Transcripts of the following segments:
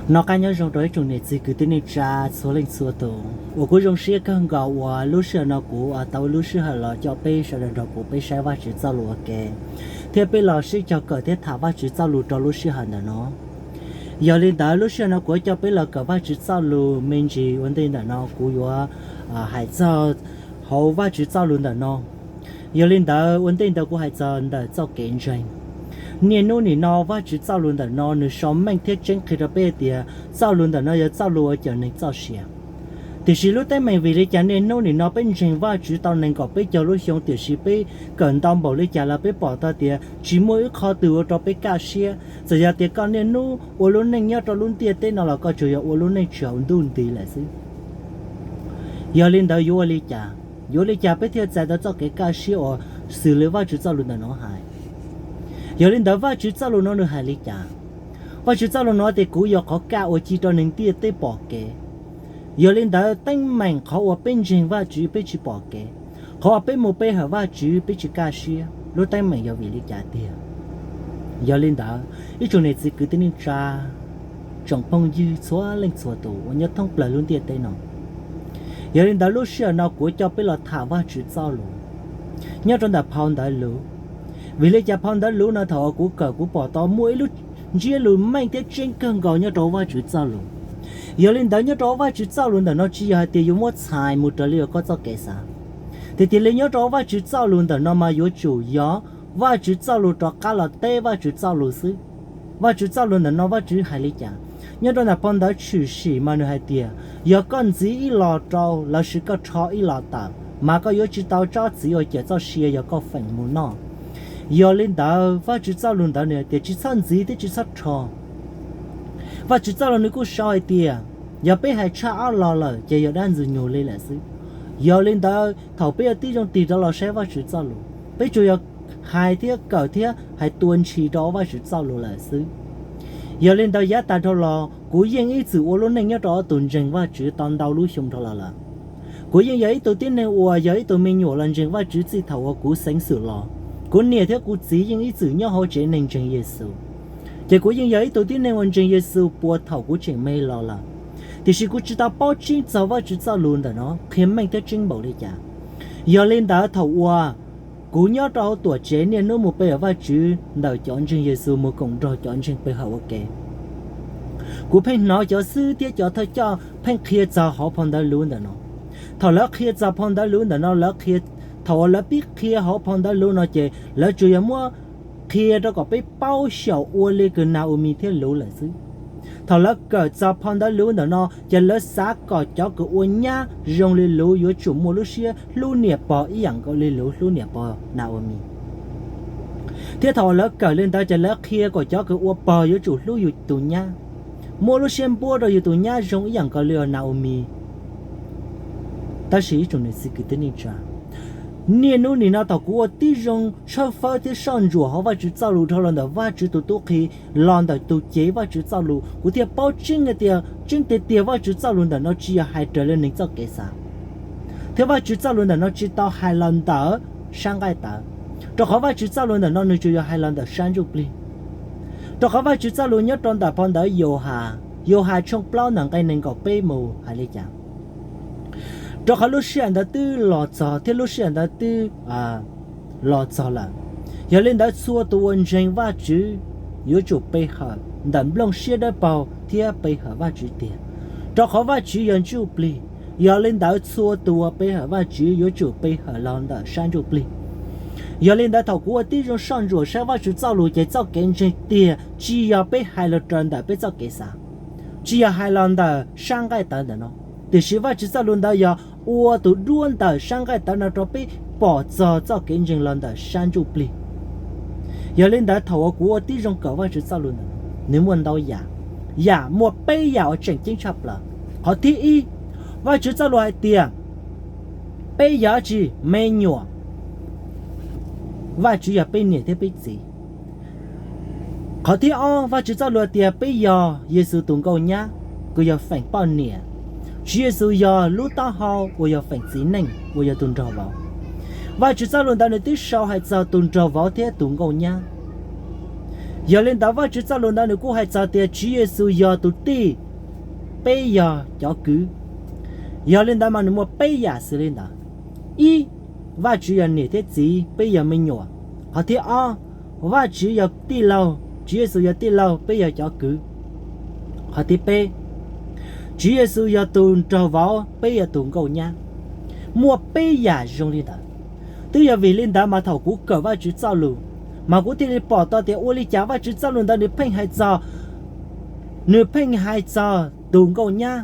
Noj qab nyob zoo rau ib tsoom niam txiv kwv tij neej tsa txhua leej txhua tus uas kuv zoo siab kawg nkaus uas lub sij hawm no kuv tau lub sij hawm los coj peb sawv daws nrog kuv peb saib Vajtswv txoj lus ua ke, thiab peb los sib cog kawm thiab tham Vajtswv txoj lus rau lub sij hawm ntawm no. Yog li ntawd lub sij hawm no kuv yuav coj peb los kawm Vajtswv txoj lus me ntsis ua ntej ntawm no kuv yuav hais txog hauv Vajtswv txoj lus ntawm no. Yog li ntawd ua ntej ntawd kuv hais txog ntawm txoj kev ntseeg. Niaj hnub nim no Vajtswv txoj lus ntawm no nws sau meej thiab tseeb qhia rau peb hais tias txoj lus ntawm no yog txoj lus uas cawm neeg txoj sia. Tiam sis lub teeb meem vim li cas niaj hnub nim no peb ntseeg Vajtswv tau nees nkaum peb caug lub xyoo tiam sis peb kawm ntau npaum li cas los peb pom tau tias tsis muaj ib qho twg ua rau peb kaj siab. Txawm yog tias koj niaj hnub ua lub neej nyob rau lub ntiaj teb no los koj tsuas yog ua lub neej tsis haum ntuj nti lawm xwb. Yog li ntawd yuav ua li cas, yuav ua li cas peb thiaj txais tau txoj kev kaj siab uas xws li Vajtswv txoj lus ntawm no hais? Yog li ntawd Vajtswv txoj lus no nws hais li cas? Vajtswv txoj lus no tias kuv yog qhov kaj uas ci rau neeg ntiaj teb pom kev. Yog li ntawd teeb meem qhov uas peb ntseeg Vajtswv peb tsis pom kev, qhov uas peb mus pe hawm Vajtswv peb tsis kaj siab, lub teeb meem yog vim li cas tiag? Yog li ntawd ib tsoom niam txiv kwv tij neej tsa, tsoom phooj ywg txhua leej txhua tus uas nyob thoob plaws lub ntiaj teb no, yog li ntawd lub sij hawm no kuv coj peb los tham Vajtswv txoj lus nyob rau ntawm phau ntawv Luv. Vim li cas phau ntawv Luv no thaum uas kuv kawm kuv pom tau muaj ib lub ntsiab lus meej thiab tseeb kawg nkaus nyob rau Vajtswv txoj lus. Yog li ntawd nyob rau Vajtswv txoj lus ntawm no tsis yog hais tias yuav muab txhais mus raws li uas koj txoj kev xav. Tiag tiag li nyob rau Vajtswv txoj lus ntawm no mas yuav tsum yog Vajtswv txoj lus rov qab los teb Vajtswv txoj lus xwb. Vajtswv txoj lus ntawm no Vajtswv hais li cas? Nyob rau ntawm phau ntawv Tshwm Sim mas nws hais tias yog koj ntxiv ib los rau lossis koj rho ib los tawm mas koj yuav tsis tau tsob txiv uas cawm txoj sia yog koj feem mus noj. Yog li ntawd Vajtswv txoj lus ntawd nws hais tias tsis txhob ntxiv thiab tsis txhob rho. Vajtswv txoj lus nws kuj sau hais tias yog peb hais tshaj ob los lawm ces yog dab ntxwg nyoog li lawm xwb. Yog li ntawd thaum peb yuav tib zoo tig rov los saib Vajtswv txoj lus peb tsuas yog hais thiab kawm thiab hais tua ntshis rau Vajtswv txoj lus lawm xwb. Yog li ntawd yav tas dhau los kuv yeej ib txwm ua lub neej nyob rau ob tug ntseeg Vajtswv tau ntau lub xyoo dhau los lawm. Kuv yeej yog ib tug tib neeg uas yog ib tug me nyuam los ntseeg Vajtswv txij thaum uas kuv xeev xwm los. Kuv niam thiab kuv txiv yeej ib txwm nyob hauv tsev neeg ntseeg Yexus. Ces kuv yeej yog ib tug tib neeg uas ntseeg Yexus puas thaum kuv tseem me los lawm. Tiam sis kuv tsis tau paub tseeb txog Vajtswv txoj lus ntawm no qhia meej thiab tseeb npaum li cas. Yog li ntawd thaum uas kuv nyob rau hauv tuam tsev niaj hnub mus pe hawm Vajtswv ntawm cov ntseeg Yexus mus koom nrog cov ntseeg pe hawm ua ke, kuv pheej hnov cov xib hwb thiab cov thawj coj pheej qhia txog hauv phau ntawv Luv ntawm no. Thaum lawv qhia txog phau ntawv Luv ntawm no lawv qhia, thaum uas lawv pib qhia hauv phau ntawv Luv no ces lawv tsuas yog muab qhia rau kom peb paub xyaum ua li kws Naumis thiab Luv lawm xwb. Thaum lawv kawm txog phau ntawv Luv ntawm no ces lawv xav kom cov kws ua nyab zoo li Luv yuav tsum muaj lub siab hlub niam pog ib yam nkaus li Luv hlub niam pog Naumis. Thiab thaum uas lawv kawm li ntawd ces lawv qhia kom cov kws ua pog yuav tsum hlub yus tus nyab, muab lub siab npuab rau yus tus nyab zoo ib yam nkaus li Naumis. Tab sis ib tsoom niam txiv kwv tij neej tsa, niaj hnub nim no thaum kuv ua tib zoo tshawb fawb thiab soj ntsuam hauv Vajtswv txoj lus dhau los ntawm Vajtswv tus tub qhe, los ntawm tus cev Vajtswv txoj lus, kuv thiaj paub tseeb hais tias tseeb tiag tiag Vajtswv txoj lus ntawm no tsis yog hais raws li neeg txoj kev xav, thiab Vajtswv txoj lus ntawm no tsis tau hais los ntawm sab nqaij tawv, rau qhov Vajtswv txoj lus ntawm no nws tsuas yog hais los ntawm sab ntsuj plig. Rau qhov Vajtswv txoj lus nyob rau ntawm phau ntawv Yauhas, Yauhas tshooj plaub ntawm nqe nees nkaum peb mus hais li cas? Rau qhov lub sij hawm ntawd twb los txog thiab lub sij hawm ntawd twb los txog lawm. Yog li ntawd txhua tus uas ntseeg Vajtswv yuav tsum pe hawm ntawm nplooj siab dawb paug thiab pe hawm Vajtswv tiag, rau qhov Vajtswv yog ntsuj plig. Yog li ntawd txhua tus uas pe hawm Vajtswv yuav tsum pe hawm los ntawm sab ntsuj plig. Yog li ntawd thaum kuv ua tib zoo soj ntsuam saib Vajtswv txoj lus ces txoj kev ntseeg tiag tsis yog peb hais los raws ntawm peb txoj kev xav, tsis yog hais los ntawm sab nqaij tawv ntawm no, tiam sis Vajtswv txoj lus ntawd yog ua tus duab ntawm sab nqaij tawv no rau peb pom txog txoj kev ntseeg los ntawm sab ntsuj plig. Yog li ntawd thaum uas kuv ua tib zoo kawm Vajtswv txoj lus ntawm no, nws muaj ntau yam, yam muaj peb yam uas tseem ceeb tshaj plaws. Qhov thib ib, Vajtswv txoj lus hais tias peb yog dab tsi? Me nyuam. Vajtswv yog peb niam thiab peb txiv. Qhov thib ob, Vajtswv txoj lus hais tias peb yog Yexus tus nkauj nyab, kws yog feem poj niam. Tswv Yexus yog lub taub hau uas yog feem txiv neej uas yog tus nraug vauv. Vajtswv txoj lus ntawd nws twb sau hais txog tus nraug vauv thiab tus nkauj nyab. Yog li ntawd, Vajtswv txoj lus ntawd nws kuj hais txog tias Tswv Yexus yog tus tij, peb yog cov kwv. Yog li ntawd mas nws muaj peb yam xws li ntawd. Ib, Vajtswv yog niam thiab txiv, peb yog me nyuam. Qhov thib ob, Vajtswv yog tij laug, Tswv Yexus yog tij laug, peb yog cov kwv. Qhov thib peb, Tswv Yexus yog tus nraug vauv, peb yog tus nkauj nyab. Muaj peb yam zoo li ntawd. Twb yog vim li ntawd mas thaum kuv kawm Vajtswv txoj lus, mas kuv thiaj li pom tau tias ua li cas Vajtswv txoj lus ntawd nws pheej hais txog, nws pheej hais txog tus nkauj nyab,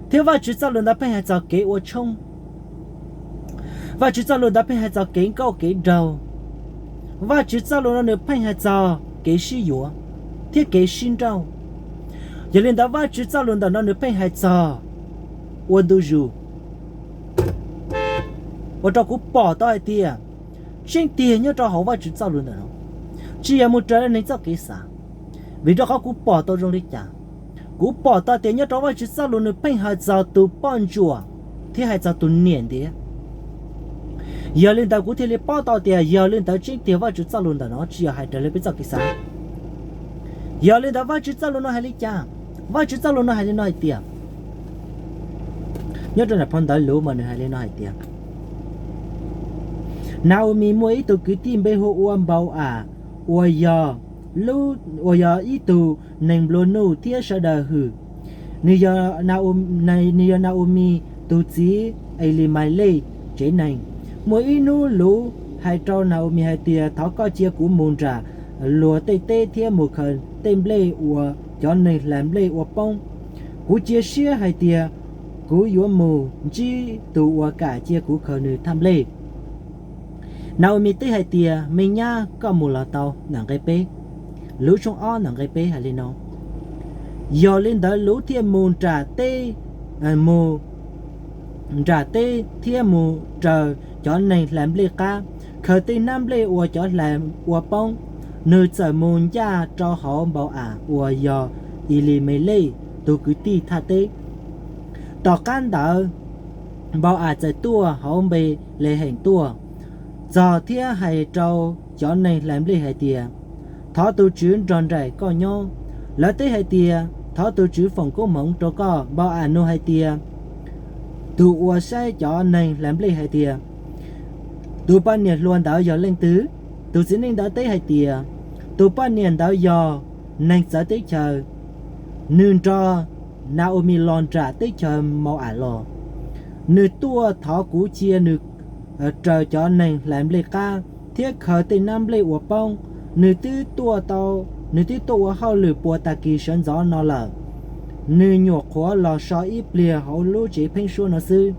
thiab Vajtswv txoj lus ntawd pheej hais txog kev ua tshoob. Vajtswv txoj lus ntawd pheej hais txog kev nkauj kev nraug. Vajtswv txoj lus no nws pheej hais txog kev sib yuav thiab kev sib nrauj. Yog li ntawd, Vajtswv txoj lus ntawm no nws pheej hais txog ua ntu zus, ua rau kuv pom tau hais tias tseeb tiag nyob rau hauv Vajtswv txoj lus ntawm no, tsis yog mus raws li neeg txoj kev xav. Vim rau qhov kuv pom tau zoo li cas? Kuv pom tau tias nyob rau Vajtswv txoj lus nws pheej hais txog tus poj ntsuam thiab hais txog tus niam ntiav. Yog li ntawd kuv thiaj li paub tau tias yog li ntawd tseeb tiag Vajtswv txoj lus ntawm no tsis yog hais raws li peb txoj kev xav. Yog li ntawd Vajtswv txoj lus no hais li cas? Vajtswv txoj lus no hais li no hais tias, nyob rau phau ntawv Luv mas nws hais li no hais tias, Naumis muaj ib tug kwv tij npe hu ua Npau-am, uas yog, uas yog ib tug neeg nplua nuj thiab sawv daws hwm. Nws yog Naumis tus txiv Elimais-lej tsev neeg. Muaj ib hnub Luv hais rau Naumis hais tias, Thov koj cia kuv mus nram luag tej teb thiab mus khaws tej nplej uas cov neeg hlais nplej ua poob. Kuv cia siab hais tias kuv yuav mus ntsib tus uas kam cia kuv khaws nws thaj nplej. Naumis teb hais tias, Me nyab, koj mus los tau. Nram nqe peb, Luv tshooj ob nram nqe peb hais li no: Yog li ntawd Luv thiaj mus nram teb, mus nram teb thiab mus raws cov neeg hlais nplej qab, khaws tej hnab nplej uas cov hlais ua poob. Nws txawm mus ncaj rau hauv Npau-am uas yog Elimais-lej tus kwv tij thaj teb. Tom qab ntawd, Npau-am txawm tuaj hauv Npelehees tuaj txog thiab hais rau cov neeg hlais nplej hais tias, Thov tus TSWV nrog nraim koj nyob. Lawv teb hais tias, Thov tus TSWV foom koob hmoov rau koj. Npau-am nug hais tias, tus uas saib cov neeg hlais nplej hais tias, Tus poj niam hluas ntawd yog leej twg? Tus txiv neej ntawd teb hais tias, Tus poj niam ntawd yog neeg txawv teb chaws. Nws nrog Naumis los nram teb chaws Mau-am los. Nws tuaj thov kuv cia nws raws cov neeg hlais nplej qab thiab khaws tej hnab nplej uas poob. Nws twb tuaj, nws twb tuaj ua hauj lwm puag tag kis sawv ntxov no lawm. Nws nyuam qhuav los so ib pliag hauv lub tsev pheeb suab no xwb.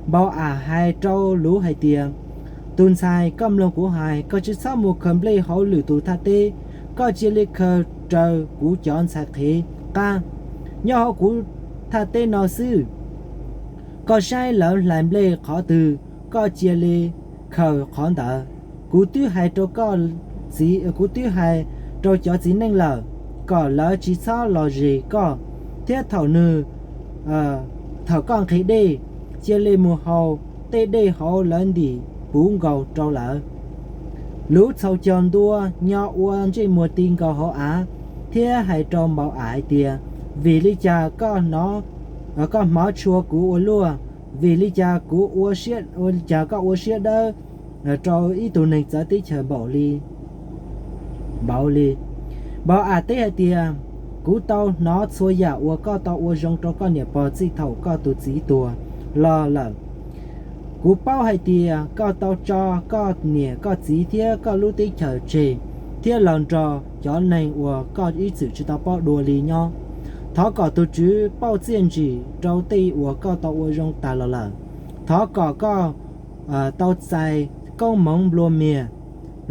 Npau-am hais rau Luv hais tias, Tus ntxhais, koj mloog kuv hais, koj tsis txhob mus khaws nplej hauv lwm tus thaj teb. Koj cia li khaws raws kuv cov ntxhais qhev qab nyob hauv kuv thaj teb no xwb. Koj saib lawv hlais nplej qhov twg, koj cia li khaws qhov ntawd. Kuv twb hais rau, kuv twb hais rau cov txiv neej lawm, kom lawv tsis txhob los zes koj, thiab thaum nws, thaum koj nqhis dej, cia li mus haus tej dej hauv lawv ntim puv nkaus rau lawv. Luv txhos caug ntua, nyo ua ntsej muag ti nkaus hauv av, thiab hais rau Npau-am hais tias, Vim li cas koj hmov tshua kuv ua luaj? Vim li cas kuv, cas koj ua siab dawb rau ib tug neeg txawv teb chaws npaum li, npaum li? Npau-am teb hais tias, Kuv tau hnov txhua yam uas koj tau ua zoo rau koj niam pog txij thaum koj tus txiv tuag los lawm. Kuv paub hais tias koj tau tso koj niam koj txiv thiab koj lub teb chaws tseg, thiab los nrog cov neeg uas koj ib txwm tsis tau paub dua li nyob. Thov kom tus TSWV pauj txiaj ntsim rau tej uas koj tau ua zoo tas los lawm. Thov kom koj tau txais koob hmoov nplua mias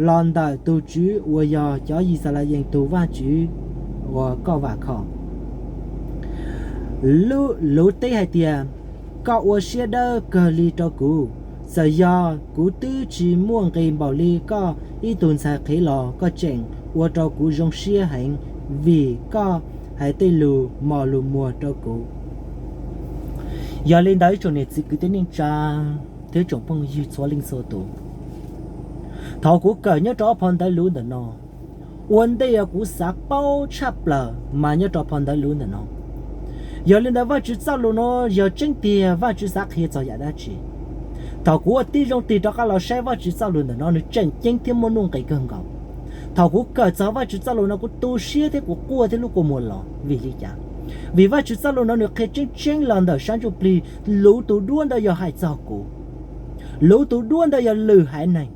los ntawm tus TSWV uas yog cov Yixalayees tus Vajtswv uas koj vam khom. Luv teb hais tias, Koj ua siab dawb kawg li rau kuv. Txawm yog kuv twb tsis muaj nqis npaum li koj ib tug ntxhais qhev los koj tseem ua rau kuv zoo siab heev, vim koj hais tej lus mos lus muag rau kuv. Yog li ntawd, ib tsoom niam txiv kwv tij neej tsa thiab tsoom phooj ywg txhua leej txhua tus, thaum kuv kawm nyob rau ob phau ntawv Luv ntawm no, Ua ntej kuv xav paub tshaj plaws mas nyob rau phau ntawv lus ntawm no. Yog li ntawd Vajtswv txoj lus no yog tseeb tiag Vajtswv xav qhia txog yam dab tsi? Thaum kuv ua tib zoo tig rov qab los saib Vajtswv txoj lus ntawm no nws tseem ceeb thiab muaj nuj nqis kawg nkaus. Thaum kuv kawm txog Vajtswv txoj lus no kuv tu siab thiab kuv quaj thiab lub kua muag los. Vim li cas? Vim Vajtswv txoj lus no nws qhia tseeb tseeb los ntawm sab ntsuj plig, luv tus duab ntawd yog hais txog kuv. Luv tus duab ntawd yog lwm haiv neeg.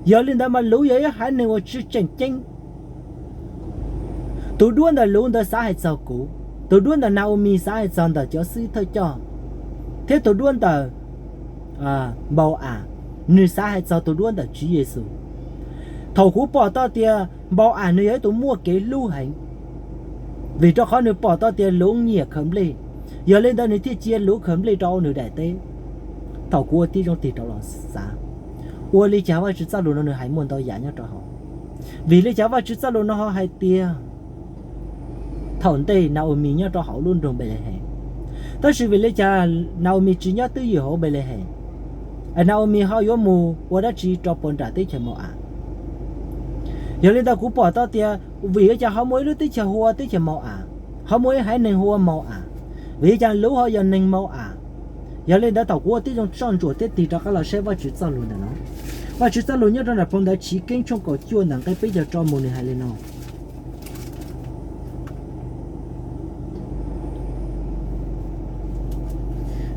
Yog li ntawd mas luv yog ib haiv neeg uas tsis tseem ceeb. Tus duab ntawm luv ntawd xav hais txog kuv, tus duab ntawm Naomi xav hais txog ntawm cov xib thawj coj, thiab tus duab ntawm Npau-am, nws xav hais txog tus duab ntawm Tswv Yexus. Thaum kuv pom tau tias Npau-am nws yog ib tug muaj kev hlub heev, vim rau qhov nws pom tau tias luv nyiam khaws nplej, yog li ntawd nws thiaj cia luv khaws nplej rau nws daim teb. Thaum kuv ua tib zoo tig rov los xav, ua li cas Vajtswv txoj lus no nws hais muaj ntau yam nyob rau hauv? Vim li cas Vajtswv txoj lus no ho hais tias thaum ntej Naomi nyob rau hauv lub nroog Npelehees, tab sis vim li cas Naomi tsis nyob twj ywm hauv Npelehees? Naomi ho yuav mus ua dab tsi rau puag nram teb chaws Mau-am? Yog li ntawd kuv pom tau tias vim li cas ho muaj ib lub teb chaws hu ua teb chaws Mau-am, ho muaj ib haiv neeg hu ua Mau-am? Vim li cas luv ho yog neeg Mau-am? Yog li ntawd thaum kuv ua tib zoo soj ntsuam thiab tig rov qab los saib Vajtswv txoj lus ntawm no, Vajtswv txoj lus nyob rau nram phau ntawv Chiv Keeb tshooj kaum cuaj ntam nqe peb caug rau mus nws hais li no.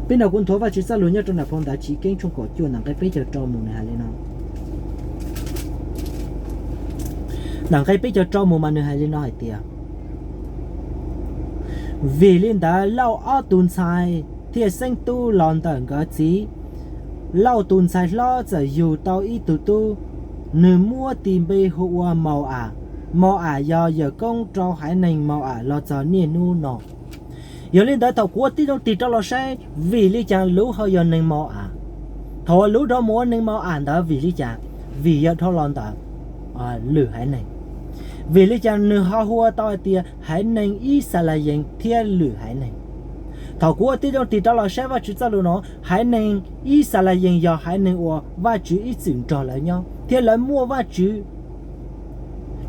Peb nrog kuv nthuav Vajtswv txoj lus nyob rau nram phau ntawv Chiv Keeb tshooj kaum cuaj ntam nqe peb caug rau mus nws hais li no. Ntam nqe peb caug rau mus mas nws hais li no hais tias, vim li ntawd Lauj ob tug ntxhais thiaj xeeb tub los ntawm nkawd txiv. Lauj tus ntxhais hlob txawm yug tau ib tug tub, nws muab tis npe hu ua Mau-am. Mau-am yog yawm koob rau haiv neeg Mau-am los txog niaj hnub no. Yog li ntawd thaum kuv ua tib zoo tig rov los saib vim li cas luv ho yog neeg Mau-am, thaum uas luv rov mus ua neeg Mau-am ntawd vim li cas? Vim yog dhau los ntawm lwm haiv neeg. Vim li cas nws ho hu ua tau hais tias haiv neeg Yixalayees thiab lwm haiv neeg? Thaum kuv ua tib zoo tig rov los saib Vajtswv txoj lus no, haiv neeg Yixalayees yog haiv neeg uas Vajtswv ib txwm nrog lawv nyob thiab lawv muaj Vajtswv,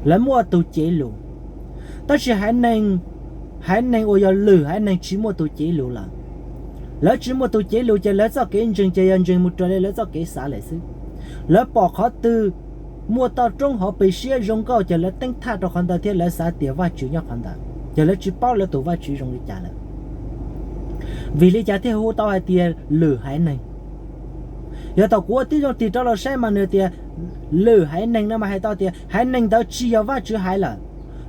lawv muaj tus cev lus. Tab sis haiv neeg, haiv neeg uas yog lwm haiv neeg tsis muaj tus cev lus lawm. Lawv tsis muaj tus cev lus ces lawv txoj kev ntseeg ces yog ntseeg mus raws li lawv txoj kev xav lawm xwb. Lawv pom qhov twg muaj toj roob hauv pes siab zoo nkauj ces lawv teeb thaj rau qhov ntawd thiab lawv xav tias Vajtswv nyob qhov ntawd, ces lawv tsis paub lawv tus Vajtswv zoo li cas lawm. Vim li cas thiaj hu tau hais tias lwm haiv neeg? Yog thaum kuv ua tib zoo tig rov los saib mas nws tias lwm haiv neeg no mas hais tau tias haiv neeg ntawd tsis yog Vajtswv haiv lawm.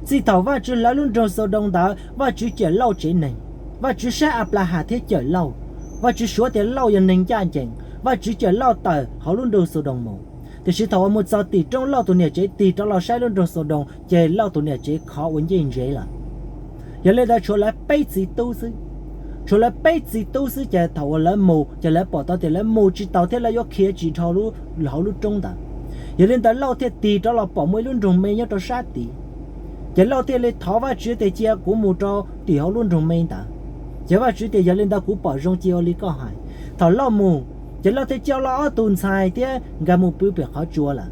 Txij thaum Vajtswv hlawv lub nroog Xaudoos ntawd Vajtswv cawm Lauj tsev neeg, Vajtswv saib Anplahas thiab cawm Lauj, Vajtswv suav tias Lauj yog neeg ncaj ncees, Vajtswv cawm Lauj tawm hauv lub nroog Xaudoos mus. Tiam sis thaum uas mus txog tim roob Lauj tus niam tsev tig rov los saib lub nroog Xaudoos ces Lauj tus niam tsev khov ua ncej ntsev lawm. Yog li ntawd tshuav lawv peb txiv tub xwb. Tshuav lawv peb txiv tub xwb ces thaum uas lawv mus ces lawv pom tau tias lawv mus tsis taus thiab lawv yuav khiav tsis dhau hauv lub roob ntawd. Yog li ntawd Lauj thiaj tig rov los pom muaj ib lub nroog me nyob rau sab tid. Ces Lauj thiaj li thov Vajtswv tias cia kuv mus rau tim hauv lub nroog me ntawd. Ces Vajtswv tias yog li ntawd kuv pom zoo cia ua li koj hais. Thaum Lauj mus ces Lauj thiaj coj Lauj ob tug ntxhais thiab nkawd mus pw pem qhov tsua lawm,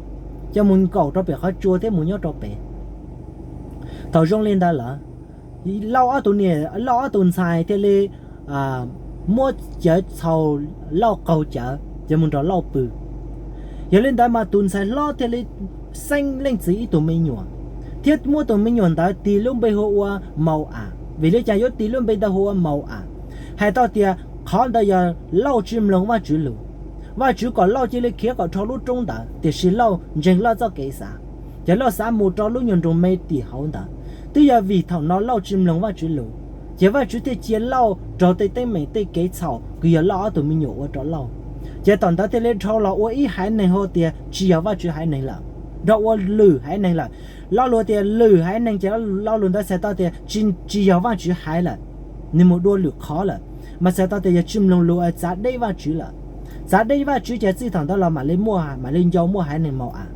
coj mus nkaum rau pem qhov tsua thiab mus nyob rau pem. Thaum zoo li ntawd lawm, Lauj ob tug niam, Lauj ob tug ntxhais thiaj li muab cawv txhaus Lauj qaug cawv ces mus nrog Lauj pw. Yog li ntawd mas tus ntxhais hlob thiaj li xeeb leej txiv ib tug me nyuam, thiab muab tus me nyuam ntawd tis lub npe hu ua Mau-am. Vim li cas yuav tis lub npe ntawd hu ua Mau-am? Hais tau tias qhov ntawd yog Lauj tsis mloog Vajtswv lus. Vajtswv kom Lauj cia li khiav kom dhau lub roob ntawd, tiam sis Lauj ntseeg Lauj txoj kev xav, ces Lauj xav mus rau lub nyuag nroog me tim hauv ntawd. Twb yog vim thaum no Lauj tsis mloog Vajtswv lus, ces Vajtswv thiaj cia Lauj raug tej teeb meem tej kev txhaum kws yog Lauj ob tug me nyuam ua rau Lauj. Ces thaum ntawd thiaj li dhau los ua ib haiv neeg hu tias tsis yog Vajtswv haiv neeg lawm, dhau ua lwm haiv neeg lawm. Lo lus tias lwm haiv neeg ces lo lus ntawd txhais tau tias tsis yog Vajtswv haiv lawm, nws mus dua lwm qhov lawm, mas txhais tau tias yog tsis mloog lus, txav deb Vajtswv lawm. Txav deb Vajtswv ces txij thaum ntawd los mam li muaj, mam li nco muaj haiv neeg Mau-am.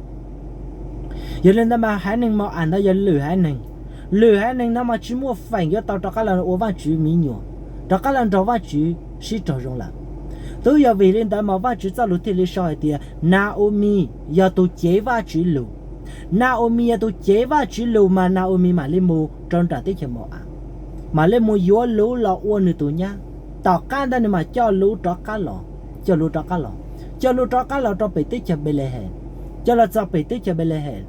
Yog li ntawd mas haiv neeg Mau-am ntawd yog lwm haiv neeg. Lwm haiv neeg no mas tsis muaj feem yuav tau rov qab los ua Vajtswv me nyuam, rov qab los nrog Vajtswv sib raug zoo lawm. Twb yog vim li ntawd mas Vajtswv txoj lus thiaj li sau hais tias Na-o-mis yog tus cev Vajtswv lus. Nau-a-mis yog tus cev Vajtswv lus mas Nau-a-mis mam li mus rau nram teb chaws Mau-am, mam li mus yuav Luv los ua nws tus nyab. Tom qab ntawd nws mam coj Luv rov qab los, coj Luv rov qab los, coj Luv rov qab los rau pem teb chaws Npelehees, coj los txog pem teb chaws Npelehees,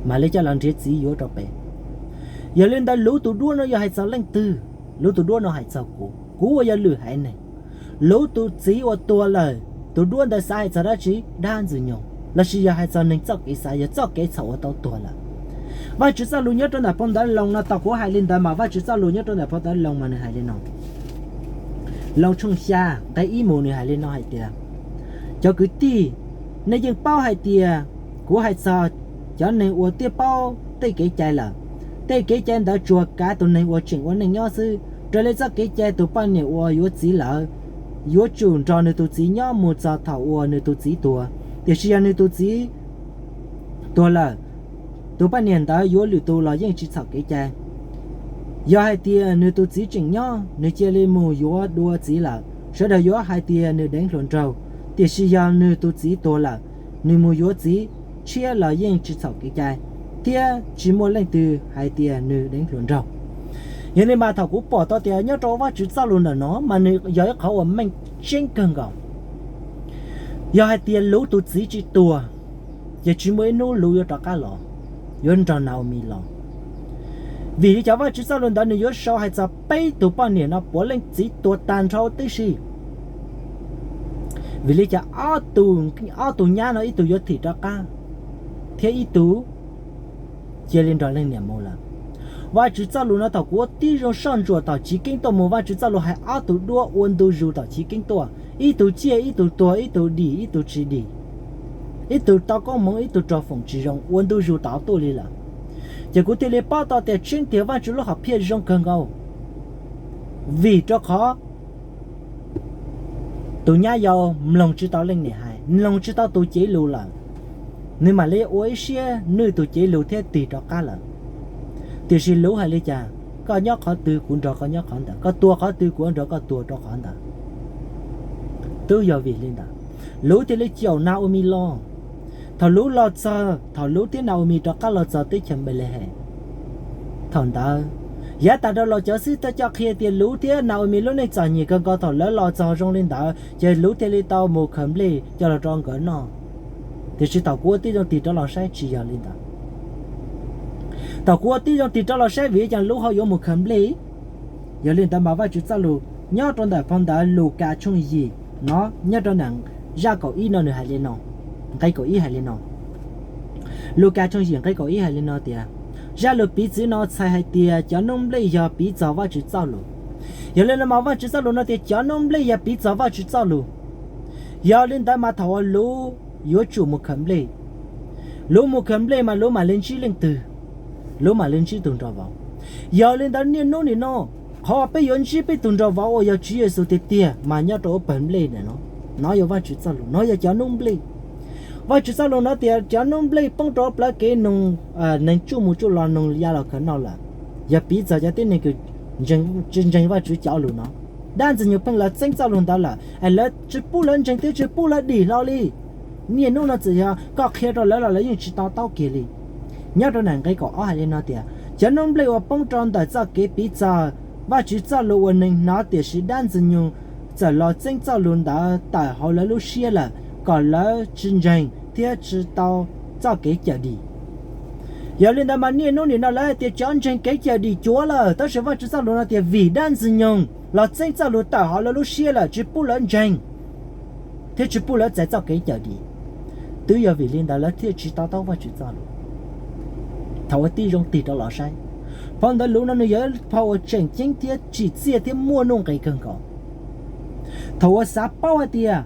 mam li coj los nrhiav txiv yuav rau pem. Yog li ntawd Luv tus duab no yog hais txog leej twg? Luv tus duab no hais txog kuv, kuv uas yog lwm haiv neeg. Luv tus txiv uas tuag lawm, tus duab ntawd xav hais txog dab tsi? Dab Ntxwg Nyoog, lossis yog hais txog neeg txoj kev xav, yog txoj kev txhaum uas tau tuag lawm. Vajtswv txoj lus nyob rau ntawm phau ntawv Loos no, thaum kuv hais li ntawd mas Vajtswv txoj lus nyob rau ntawm phau ntawv Loos mas nws hais li no. Loos tshooj xya nqe ib mus nws hais li no hais tias, cov kwv tij, nej yeej paub hais tias kuv hais txog cov neeg uas twb paub tej kev cai lawm. Tej kev cai ntawd tsuas kav tus neeg uas tseem ua neej nyob xwb. Raws li txoj kev cai tus poj niam uas yuav txiv lawm yuav tsum nrog nws tus txiv nyob mus txog thaum uas nws tus txiv tuag, tiam sis yog nws tus txiv tuag lawm, tus poj niam ntawd yuav lwm tus los yeej tsis txhaum kev cai. Yog hais tias nws tus txiv tseem nyob, nws cia li mus yuav dua txiv lawm, sawv daws yuav hais tias nws deev hluas nraug. Tiam sis yog nws tus txiv tuag lawm, nws mus yuav txiv tshiab los yeej tsis txhaum kev cai, thiab tsis muaj leej twg hais tias nws deev hluas nraug. Yog li mas thaum kuv pom tau tias nyob rau Vajtswv txoj lus ntawm no mas nws yog ib qhov uas meej tseeb kawg nkaus. Yog hais tias Luv tus txiv tsis tuag, ces tsis muaj ib hnub Luv yuav rov qab los, yuav nrog Nau-a-mis los. Vim li cas Vajtswv txoj lus ntawd nws yuav sau hais txog peb tus poj niam no puav leej txiv tuag tag nrho tib si? Vim li cas ob tus nyab no ib tug yuav thim rov qab, thiab ib tug cia li nrog leej niam mus lawm? Vajtswv txoj lus no thaum kuv ua tib zoo soj ntsuam tom Chiv Keeb tuaj mus, Vajtswv txoj lus hais ob tug duab ua ntu zus tom Chiv Keeb tuaj, ib tug ciaj ib tug tuag, ib tug dim ib tug tsis dim, ib tug tau koob hmoov ib tug raug foom tsis zoo, ua ntu zus tom tuaj li lawm. Ces kuv thiaj li paub tau tias tseeb tiag Vajtswv lub hom phiaj zoo kawg nkaus, vim rau qhov tus nyab yau mloog tsis tau leej niam hais, mloog tsis tau tus cev lus lawm, nws mam li ua ib siab nwj tus cev lus thiab tig rov qab lawm. Tiam sis Luv hais li cas? Koj nyob qhov twg kuv nrog koj nyob qhov ntawd, koj tuag qhov twg kuv nrog koj tuag rau qhov ntawd. Twb yog vim li ntawd, Luv thiaj li caum Nau-a-mis los. Thaum Luv los txog, thaum Luv thiab Nau-a-mis rov qab los txog teb chaws Npelehees, thaum ntawd yav tas dhau los cov xib hwb coj qhia tias Luv thiab Nau-a-mis lub neej txom nyem kawg nkaus, thaum lawv los txog zoo li ntawd ces Luv thiaj li tau mus khaws nplej coj los rau nkawd noj. Tiam sis thaum kuv ua tib zoo tig rov los saib tsis yog li ntawd. Thaum kuv ua tib zoo tig rov los saib vim li cas Luv ho yuav mus khaws nplej? Yog li ntawd mas Vajtswv txoj lus nyob rau ntawm phau ntawv Lukas tshooj yim no, nyob rau ntawm zaj kaum ib no nws hais li no, nqe kaum ib hais li no. Lukas tshooj yim nqe kaum ib hais li no tias, zaj lus piv txwv no txhais hais tias cov noob nplej yog piv txog Vajtswv txoj lus. Yog li no mas Vajtswv txoj lus no tias cov noob nplej yog piv txog Vajtswv txoj lus. Yog li ntawd mas thaum uas Luv yuav tsum mus khaws nplej, Luv mus khaws nplej mas Luv mam li ntsib leej twg? Luv mam li ntsib tus nrog vauv. Yog li ntawd niaj hnub nim no, qhov uas peb yuav ntsib peb tus nrog vauv uas yog Tswv Yexus tiag tiag mas nyob rau lub pawg nplej ntawm no. No yog Vajtswv txoj lus, no yog cov noob nplej. Vajtswv txoj lus no tias cov noob nplej poob rau plawv kev noog, neeg tsuj mus tsuj los noog ya los khaws noj lawm, yog piv txog cov tib neeg uas tsis ntseeg Vajtswv cov lus no. Dab Ntxwg Nyoog pheej los txeeb txoj lus ntawd lawm es lawv tsis pub lawv ntseeg thiab tsis pub lawv dim hlo li. Niaj hnub no txawm yog koj qhia rau lawv los lawv yeej tsis to taub kiag li. Nyob rau ntawm nqe kaum ob hais li no tias, cov noob nplej uas poob rau ntawm txoj kev piv txog Vajtswv txoj lus uas neeg hnov tiam sis dab Ntxwg Nyoog txawm los txeeb txoj lus ntawd tawm hauv lawv lub siab lawm kom lawv tsis ntseeg thiab tsis tau txoj kev cawm dim. Yog li ntawd mas niaj hnub nim no lawv hais tias cov ntseeg kev cawm dim cuav lawm, tab sis Vajtswv txoj lus no tias vim dab Ntxwg Nyoog los txeeb txoj lus tawm hauv lawv lub siab lawm tsis pub lawv ntseeg thiab tsis pub lawv txais txoj kev cawm dim. Twb yog vim li ntawd lawv thiaj tsis to taub Vajtswv txoj lus. Thaum uas tib zoo tig rov los saib, phau ntawv Lukas no nws yog ib phau uas tseem ceeb thiab tsim txiaj thiab muaj nuj nqis kawg nkaus. Thaum uas xav paub hais tias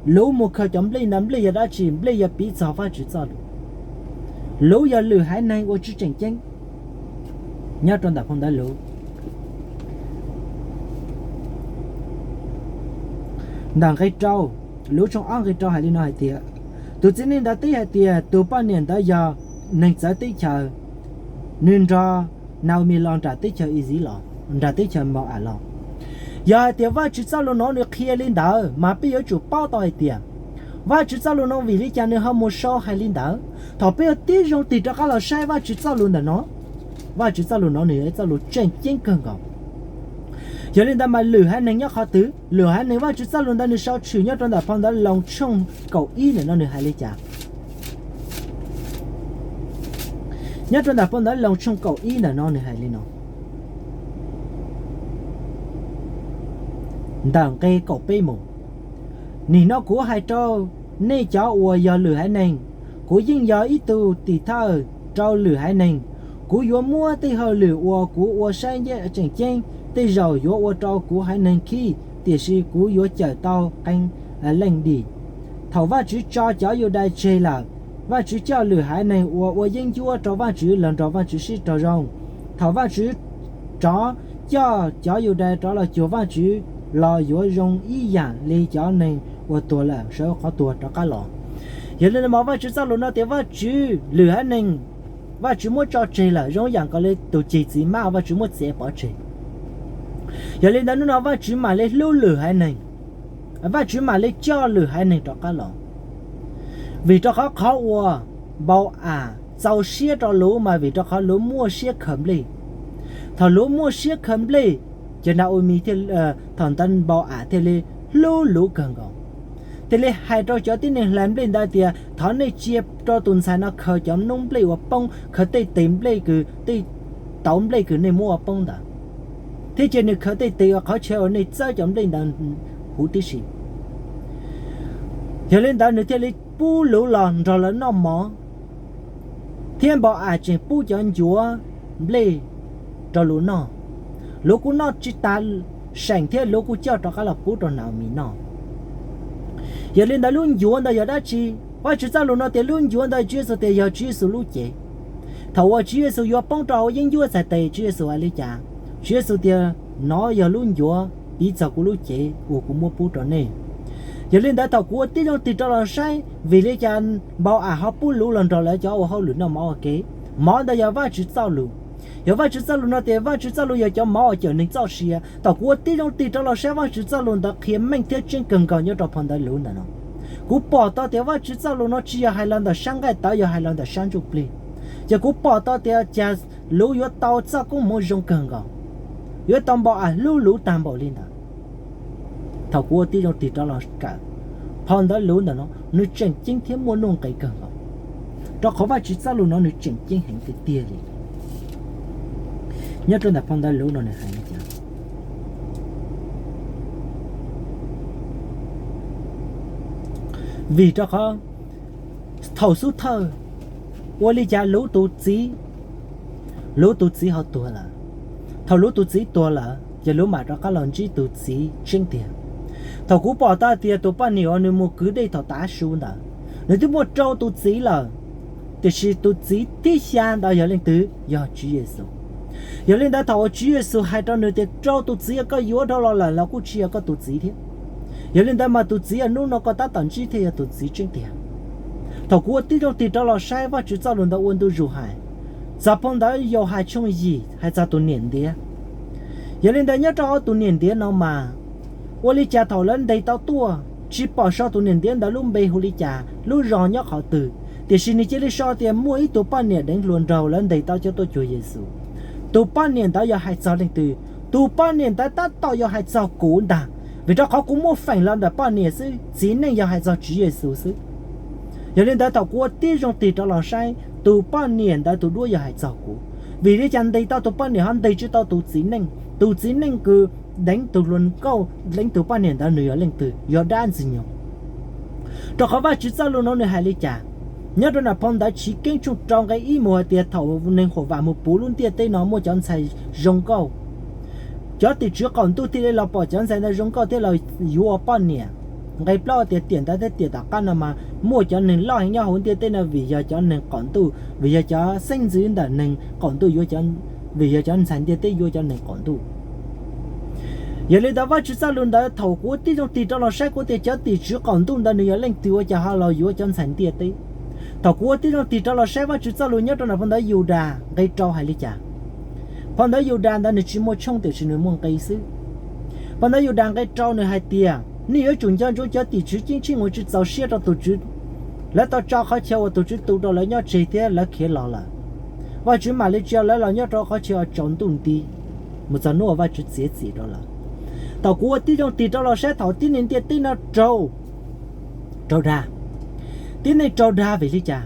Lukas mus khaws cov nplej ntawd, nplej yog dab tsi? Nplej yog piv txog Vajtswv txoj lus. Lukas yog lwm haiv neeg uas tsis tseem ceeb nyob rau ntawm phau ntawv Lukas. Ntawm nqe rau, Lukas tshooj ob nqe rau hais li no hais tias, tus txiv neej ntawd teb hais tias tus poj niam ntawd yog neeg txawv teb chaws, nws nrog Nau-a-mis los nram teb chaws Iziv los, nram teb chaws Mau-am los. Yog hais tias Vajtswv txoj lus no nws qhia li ntawd mas peb yuav tsum paub tau hais tias Vajtswv txoj lus no vim li cas nws ho mus sau hais li ntawd? Thaum peb yuav tib zoo tig rov qab los saib Vajtswv txoj lus ntawm no, Vajtswv txoj lus no nws yog ib txoj lus tseem ceeb kawg nkaus. Yog li ntawd mas lwm haiv neeg nyob qhov twg? Lwm haiv neeg Vajtswv txoj lus ntawd nws sau tshwm nyob rau ntawm phau ntawv Loos tshooj kaum ib ntawm no nws hais li cas? Nyob rau ntawm phau ntawv Loos tshooj kaum ib ntawm no nws hais li no, ntawm nqe kaum peb mus, nim no kuv hais rau nej cov uas yog lwm haiv neeg, kuv yeej yog ib tug tim thawj rau lwm haiv neeg. Kuv yuav muab tej hauj lwm uas kuv ua saib tseem ceeb tej zaum yuav ua rau kuv haiv neeg khib, tiam sis kuv yuav cawm tau qee leej dim. Thaum Vajtswv tso cov Yudais tseg lawm, Vajtswv coj lwm haiv neeg uas ua yeeb ncuab rau Vajtswv los nrog Vajtswv sib raug zoo. Thaum Vajtswv rov coj cov Yudais rov los cuag Vajtswv los yuav zoo ib yam li cov neeg uas tuag lawm sawv qhov tuag rov qab los. Yog li no mas Vajtswv txoj lus no tias Vajtswv lwm haiv neeg Vajtswv muab tso tseg lawm zoo ib yam nkaus li tus ceg txiv hmab Vajtswv muab txiav pov tseg. Yog li ntawd hnub no Vajtswv mam li hlub lwm haiv neeg, Vajtswv mam li coj lwm haiv neeg rov qab los. Vim rau qhov qhov uas Npau-am txaus siab rau Luv mas vim rau qhov Luv muaj siab khaws nplej. Thaum Luv muaj siab khaws nplej, ces Na-o-mis thiaj, thaum ntawd Npau-am thiaj li hlub Luv kawg nkaus, thiaj li hais rau cov tib neeg hlais nplej ntawd tias thov nej cia rau tus ntxhais no khaws cov noob nplej uas poob, khaws tej tes nplej kws, tej tauv nplej kws nej muab ua poob ntawd, thiab cia nws khaws tej tes uas qhov chaw uas nej txawb cov nplej ntawd huv tib si. Yog li ntawd nws thiaj li pub Luv los nrog lawv noj mov, thiab Npau-am tseem pub cov ncuav nplej rau Luv noj. Luv kuj noj tsis tas seem thiab Luv kuj coj rov qab los pub rau Na-o-mis noj. Yog li ntawd lub ncuav ntawd yog dab tsi? Vajtswv txoj lus no tias lub ncuav ntawd Tswv Yexus tias yog Tswv Yexus lub cev. Thaum uas Tswv Yexus yuav poob rau hauv yeeb ncuab txhais tes, Tswv Yexus hais li cas? Tswv Yexus tias nov yog lub ncuav piv txog kuv lub cev uas kuv muab pub rau nej. Yog li ntawd thaum kuv ua tib zoo tig rov los saib vim li cas Npau-am ho pub Luv los nrog lawv cov ua hauj lwm noj mov ua ke, mov ntawd yog Vajtswv txoj lus. Yog Vajtswv txoj lus no tias Vajtswv txoj lus yog cov mov uas cawm neeg txoj sia. Thaum kuv ua tib zoo tig rov los saib Vajtswv txoj lus ntawd qhia meej thiab tseeb kawg nkaus nyob rau phau ntawv Luv ntawm no. Kuv pom tau tias Vajtswv txoj lus no tsis yog hais los ntawm sab nqaij tawv, yog hais los ntawm sab ntsuj plig. Ces kuv pom tau tias cas Luv yuav tau txoj koob hmoov zoo kawg nkaus, yuav tau Npau-am hlub Luv tag npaum li ntawd. Thaum kuv ua tib zoo tig rov los kawm phau ntawv Luv ntawm no, nws tseem ceeb thiab muaj nuj nqis kawg nkaus, rau qhov Vajtswv txoj lus no nws tseem ceeb heev tiag tiag li. Nyob rau ntawm phau ntawv Luv no nws hais li cas? Vim rau qhov thaum xub thawj, ua li cas Luv tus txiv, Luv tus txiv ho tuag lawm. Thaum Luv tus txiv tuag lawm ces Luv mam rov qab los ntsib tus txiv tseeb tiag. Thaum kuv pom tau tias tus poj niam uas nws mus kwv dej thaum tav su ntawd, nws twb muaj rau tus txiv lawm, tiam sis tus txiv thib xya ntawd yog leej twg? Yog Tswv Yexus. Yog li ntawd thaum uas Tswv Yexus hais rau nws tias rau tus txiv uas koj yuav dhau los lawm los kuj tsis yog koj tus txiv thiab. Yog li ntawd mas tus txiv uas hnub no koj tab tom ntsib thiaj yog tus txiv tseeb tiag. Thaum kuv ua tib zoo tig rov los saib Vajtswv txoj lus ntawd ua ntu zus hais txog phau ntawv Yauhas tshooj yim hais txog tus niam ntiav. Yog li ntawd nyob rau hauv tus niam ntiav no mas, ua li cas thaum lawv ntes tau tuaj tsis pom sau tus niam ntiav ntawd lub npe hu li cas, lub zos nyob qhov twg, tiam sis nws cia li sau tias muaj ib tug poj niam deev hluas nraug lawv ntes tau coj tuaj cuag Yexus. Tus poj niam ntawd yog hais txog leej twg? Tus poj niam ntawd tab tom yog hais txog kuv ntag, vim rau qhov kuv muaj feem los ntawm poj niam xwb, txiv neej yog hais txog Tswv Yexus xwb. Yog li ntawd thaum kuv ua tib zoo tig rov los saib, tus poj niam ntawd tus duab yog hais txog kuv. Vim li cas ntes tau tus poj niam ho ntes tsis tau tus txiv neej? Tus txiv neej kws deev tus hluas nkauj, deev tus poj niam ntawd nws yog leej twg? Yog dab ntxwg nyoog. Rau qhov Vajtswv txoj lus no nws hais li cas? Nyob rau nram phau ntawv Chiv Keeb tshooj rau nqe ib mus hais tias thaum neeg huam vam mus puv lub ntiaj teb no muaj cov ntxhais zoo nkauj, cov tim tswv qaum ntuj thiaj li los pom cov ntxhais ntawd zoo nkauj thiab los yuav ua poj niam. Nqe plaub tias tiam ntawd thiab tiam tom qab no mas muaj cov neeg loj heev nyob hauv ntiaj teb no vim yog cov neeg qaum ntuj, vim yog cov xeeb ntxwv ntawm neeg qaum ntuj yuav, vim yog cov ntxhais ntiaj teb yuav cov neeg qaum ntuj. Yog li ntawd Vajtswv txoj lus ntawd thaum kuv ua tib zoo tig rov los saib kuv tias cov tim tswv qaum ntuj ntawd nws yog leej twg ua cas ho los yuav cov ntxhais ntiaj teb. Thaum kuv ua tib zoo tig rov los saib Vajtswv txoj lus nyob rau nram phau ntawv Yudas nqe rau hais li cas? Phau ntawv Yudas ntawd nws tsis muaj tshooj tiam sis nws muaj nqe xwb. Phau ntawv Yudas nqe rau nws hais tias nej yuav tsum nco ntsoov cov tim tswv ceeb tsheej uas tsis txaus siab rau tus Tswv. Lawv tau tso qhov chaw uas tus Tswv tu rau lawv nyob tseg thiab lawv khiav los lawm. Vajtswv mam li tso lawv los nyob rau qhov chaw tsaus ntuj nti, mus txog hnub uas Vajtswv txiav txim rau lawv. Thaum kuv ua tib zoo tig rov los saib thaum tib neeg ntiaj teb no raug, raug dag. Tib neeg raug dag vim li cas?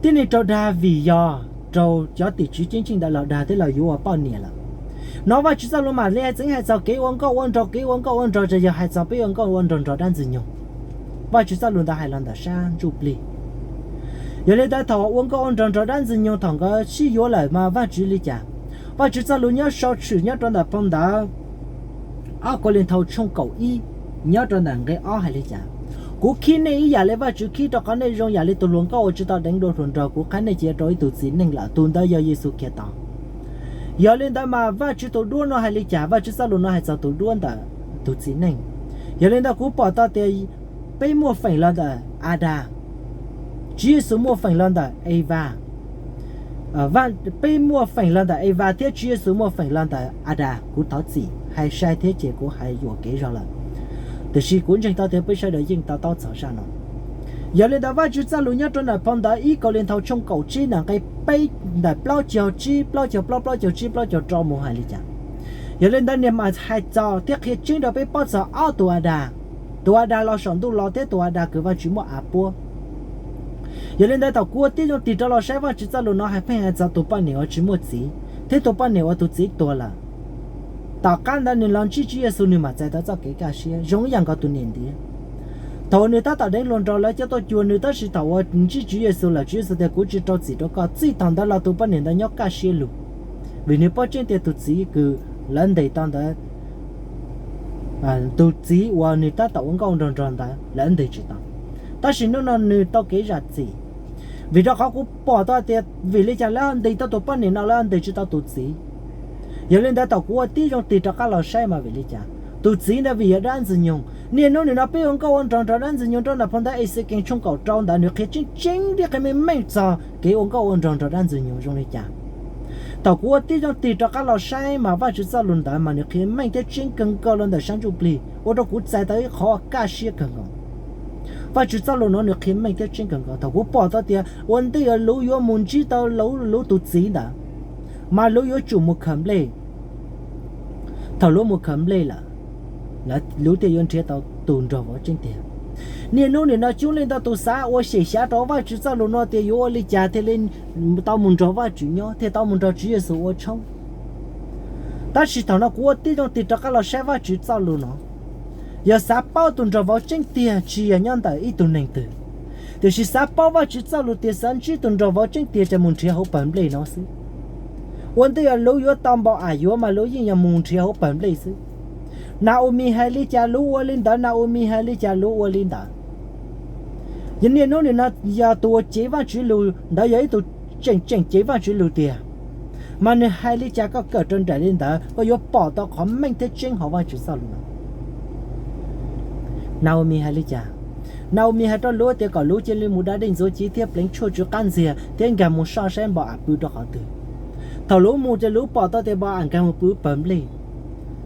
Tib neeg raug dag vim yog raug cov tim tswv ceeb tsheej ntawd los dag thiab los yuav ua poj niam lawm. No Vajtswv txoj lus mam li tseem hais txog kev ua nkauj ua nraug, kev ua nkauj ua nraug ces yog hais txog peb ua nkauj ua nraug nrog dab Ntxwg Nyoog. Vajtswv txoj lus ntawd hais los ntawm sab ntsuj plig. Yog li ntawd thaum ua nkauj ua nraug nrog dab Ntxwg Nyoog thaum nkawd sib yuav lawm mas Vajtswv li cas? Vajtswv txoj lus nyob sau tshwm nyob rau ntawm phau ntawv Ob Kauleethaus tshooj kaum ib, nyob rau ntawm nqe ob hais li cas? Kuv khib nej ib yam li Vajtswv khib, rau qhov nej zoo yam li tus hluas nkauj uas tsis tau deev dua hluas nraug, kuv qhab nej ces yuav rau ib tug txiv neej lawm, tus ntawd yog Yexus Khetos. Yog li ntawd mas Vajtswv tus duab no hais li cas? Vajtswv txoj lus no hais txog tus duab ntawm tus txiv neej. Yog li ntawd kuv pom tau tias peb muaj feem los ntawm Adas, Tswv Yexus muaj feem los ntawm Evas. Peb muaj feem los ntawm Evas thiab Tswv Yexus muaj feem los ntawm Adas. Kuv thov txim hais sai thiab ces kuv hais yuam kev zog lawm, tiam sis kuv ntseeg tau tias peb sawv daws yeej to taub txog zaj no. Yog li ntawd Vajtswv txoj lus nyob rau ntawm phau ntawv Ib Kauleethaus tshooj kaum tsib ntawm nqe peb, ntawm plaub caug tsib, plaub caug plaub, plaub caug tsib, plaub caug rau mus hais li cas? Yog li ntawd niag mas hais txog thiab qhia tseeb rau peb paub txog ob tus Adas, tus Adas los saum ntuj los thiab tus Adas kws Vajtswv muab av puab. Yog li ntawd thaum kuv ua tib zoo tig rov los saib Vajtswv txoj lus no hais pheej hais txog tus poj niam uas tsis muaj txiv thiab tus poj niam uas tus txiv tuag lawm. Tom qab ntawd nws los ntsib Tswv Yexus nws mam txais tau txoj kev kaj siab zoo ib yam nkaus tus niam ntiav. Thaum uas nws tab tom deev hluas nraug lawv coj tuaj cuag nws, tab sis thaum uas ntsib Tswv Yexus lawm Tswv Yexus tias kuv tsis rau txim rau koj, txij thaum ntawd los tus poj niam ntawd nyob kaj siab lug, vim nws paub tseeb tias tus txiv kws lawv ntes tau ntawd, tus txiv uas nws tab tom ua nkauj nraug nrog ntawd lawv ntes tsis tau. Tab sis hnub no nws tau kev zam txim, vim rau qhov kuv pom tau tias vim li cas lawv ntes tau tus poj niam no lawv ntes tsis tau tus txiv. Yog li ntawd thaum kuv ua tib zoo tig rov qab los saib mas vim li cas? Tus txiv ntawd vim yog dab Ntxwg Nyoog. Niaj hnub nim no peb ua nkauj ua nraug nrog dab Ntxwg Nyoog rau ntawm phau ntawv Exekees tshooj kaum rau ntawd nws qhia tseeb tseeb thiab qhia meej meej txog kev ua nkauj ua nraug nrog dab Ntxwg Nyoog zoo li cas. Thaum kuv ua tib zoo tig rov qab los saib mas Vajtswv txoj lus ntawd mas nws qhia meej thiab tseeb kawg nkaus los ntawm sab ntsuj plig ua rau kuv txais tau ib qhov kaj siab kawg nkaus. Vajtswv txoj lus no nws qhia meej thiab tseeb kawg nkaus. Thaum kuv pom tau tias ua ntej uas luv yuav mus ntsib tau luv tus txiv ntawd, mas luv yuav tsum mus khaws nplej. Thaum luv mus khaws nplej lawm, luv thiaj yuav nrhiav tau tus nraug vauv tseeb tiag. Niaj hnub nim no coob leej ntau tus xav ua xyem xyav rau Vajtswv txoj lus no tias yuav ua li cas thiaj li tau mus nrog Vajtswv nyob, thiaj tau mus nrog Tswv Yexus ua tshoob. Tab sis thaum no kuv ua tib zoo tig rov qab los saib Vajtswv txoj lus no, yog xav paub tus nraug vauv tseeb tiag tsis yog nyob ntawm ib tug neeg twg, tiam sis xav paub Vajtswv txoj lus tias xav ntsib tus nraug vauv tseeb tiag ces mus nrhiav hauv pawg nplej no xwb. Ua ntej uas luv yuav tau Npau-am yuav mas luv yeej yog mus nrhiav hauv pawg nplej xwb. Na-um-mis hais li cas luv ua li ntawd, Na-um-mis hais li cas luv ua li ntawd. Yog niaj hnub nim no yog tus uas cev Vajtswv lus ntawd yog ib tug tseem tseem cev Vajtswv lus tiag, mas nws hais li cas koj kawm raws nraim li ntawd koj yuav pom tau qhov meej thiab tseeb hauv Vajtswv txoj lus no. Na-um-mis hais li cas? Na-um-mis hais rau luv tias kom luv cia li mus da dej ntxuav ci thiab pleev tshuaj tsw qab ntxiag thiab nkag mus soj saib Npau-am pw rau qhov twg. Thaum luv mus ces luv pom tau tias Npau-am nkag mus pw pawg nplej,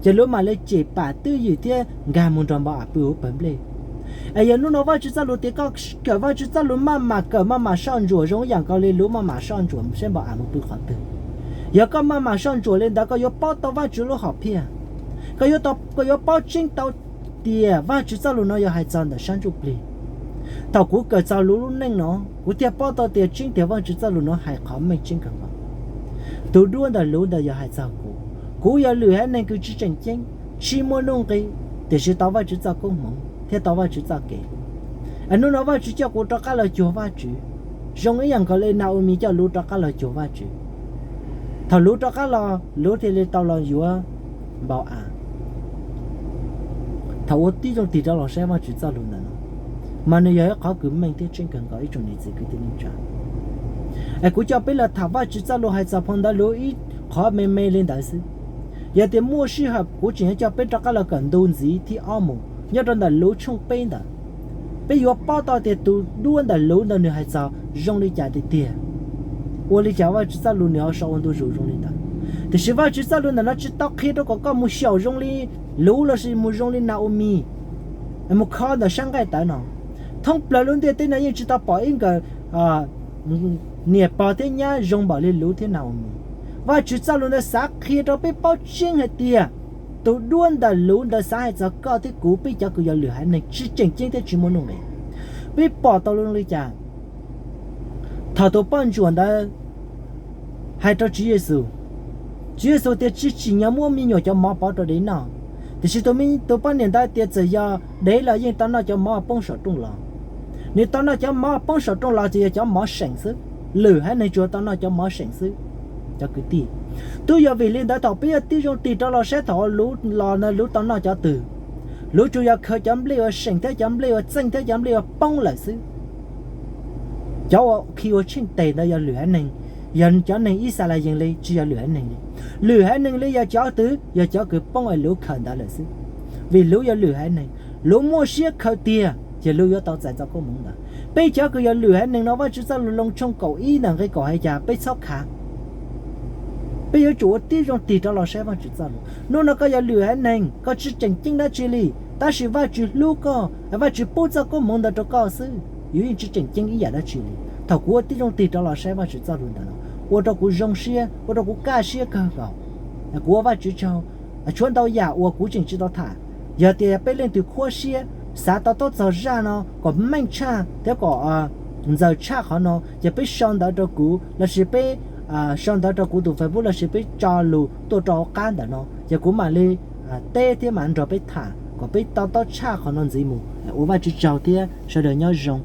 ces luv mam li cem pam twj ywm thiab nkag mus nrog Npau-am pw hauv pawg nplej. Es yog hnub no Vajtswv txoj lus tias koj kawm Vajtswv txoj lus maj mam kawm maj mam soj ntsuam zoo ib yam nkaus li luv maj mam soj ntsuam saib Npau-am mus pw qhov twg. Yog koj maj mam soj ntsuam li ntawd koj yuav paub tau Vajtswv lub hom phiaj. Koj yuav, koj yuav paub tseeb tau tias Vajtswv txoj lus no yog hais txog ntawm sab ntsuj plig. Thaum kuv kawm txog luv lub neej no, kuv thiaj paub tau tias tseeb tiag Vajtswv txoj lus no hais qhov meej tseeb kawg nkaus. Tus duab ntawm luv ntawd yog hais txog kuv. Kuv yog lwm haiv neeg kws tsis tseem ceeb, tsis muaj nuj nqi, tiam sis tau Vajtswv txoj koob hmoov thiab tau Vajtswv txoj kev. Es hnub no Vajtswv coj kuv rov qab los cuag Vajtswv, zoo ib yam nkaus li Na-um-mis coj luv rov qab los cuag Vajtswv. Thaum luv rov qab los, luv thiaj li tau los yuav Npau-am. Thaum ua tib zoo tig rov los saib Vajtswv txoj lus ntawm no, mas nws yog ib qhov kws meej thiab tseeb kawg nkaus ib tsoom niam txiv kwv tij neej tsa. Es kuv coj peb los tham Vajtswv txoj lus hais txog phau ntawv luv ib qhov me me li ntawd xwb. Yog tias muaj sij hawm kuv tseem yuav coj peb rov qab los kawm ntu ntxiv thib ob mus nyob rau ntawm luv tshooj peb ntawd. Peb yuav paub tau tias tus duab ntawm luv ntawd nws hais txog zoo li cas tiag tiag. Ua li cas Vajtswv txoj lus nws ho sau ua ntu zus zoo li ntawd. Tiam sis Vajtswv txoj lus ntawm no tsis tau qhia rau kom koj mus xyaum zoo li luv lossis mus zoo li Na-um-mis. mus kho ntawm sab nqaij tawv no. Thoob plaws lub ntiaj teb no yeej tsis tau pom ib nkawm niam pog thiab nyab zoo npaum li Luv thiab Naomi. Vajtswv txoj lus ntawd xav qhia rau peb paub tseeb hais tias tus duab ntawm Luv ntawd xav hais txog koj thiab kuv, peb cov kws yog lwm haiv neeg tsis tseem ceeb thiab tsis muaj nuj nqis. Peb pom tau li cas? Thaum tus poj ntsuam ntawd hais rau Tswv Yexus, Tswv Yexus tias tsis tsim nyog muab me nyuam cov mov pov rau dev noj, tiam sis tus poj niam ntawd tias txawm yog dev los yeej tau noj cov mov poob saum rooj los. Nws tau noj cov mov poob saum rooj los ces yog cov mov seem xwb, lwm haiv neeg tsuas tau noj cov mov seem xwb. Cov kwv tij, twb yog vim li ntawd thaum peb yuav tib zoo tig rov los saib thaum Luv los ntawd Luv tau noj cov twg. Luv tsuas yog khaws cov nplej uas seem thiab cov nplej uas txeej thiab cov nplej uas poob lawm xwb. Cov uas khi ua tsheej tes ntawd yog lwm haiv neeg, yog cov neeg Yixalayees li, tsis yog lwm haiv neeg li. Lwm haiv neeg li yog cov twg? Yog cov kws poob es Luv khaws ntawd lawm xwb. Vim Luv yog lwm haiv neeg, Luv muaj siab khaws tiag ces Luv yuav tau txais txoj koob hmoov ntawd. Peb cov kws yog lwm haiv neeg no Vajtswv txoj lus Loos tshooj kaum ib ntawm nqe kaum hais cas peb txhob khav. Peb yuav tsum ua tib zoo tig rov los saib Vajtswv txoj lus. Hnub no koj yog lwm haiv neeg, koj tsis tseem ceeb dab tsi li, tab sis Vajtswv hlub koj, Vajtswv pub txoj koob hmoov ntawd rau koj xwb. Yus yeej tsis tseem ceeb ib yam dab tsi li. Thaum kuv ua tib zoo tig rov los saib Vajtswv txoj lus ntawm no, ua rau kuv zoo siab, ua rau kuv kaj siab kawg nkaus. Kuv ua Vajtswv tsaug, tshuav ntau yam uas kuv tseem tsis tau tham. Yog tias peb leej twg khuab siab xav to taub txog zaj no kom meej tshaj thiab kom ntxaws tshaj qhov no ces peb sau ntawv rau kuv lossis peb sau ntawv rau kuv tus Facebook lossis peb tso lus tuaj rau hauv qab ntawm no ces kuv mam li teb thiab mam nrog peb tham kom peb to taub tshaj qhov no ntxiv mus. Ua Vajtswv tsaug thiab sawv daws nyob zoo.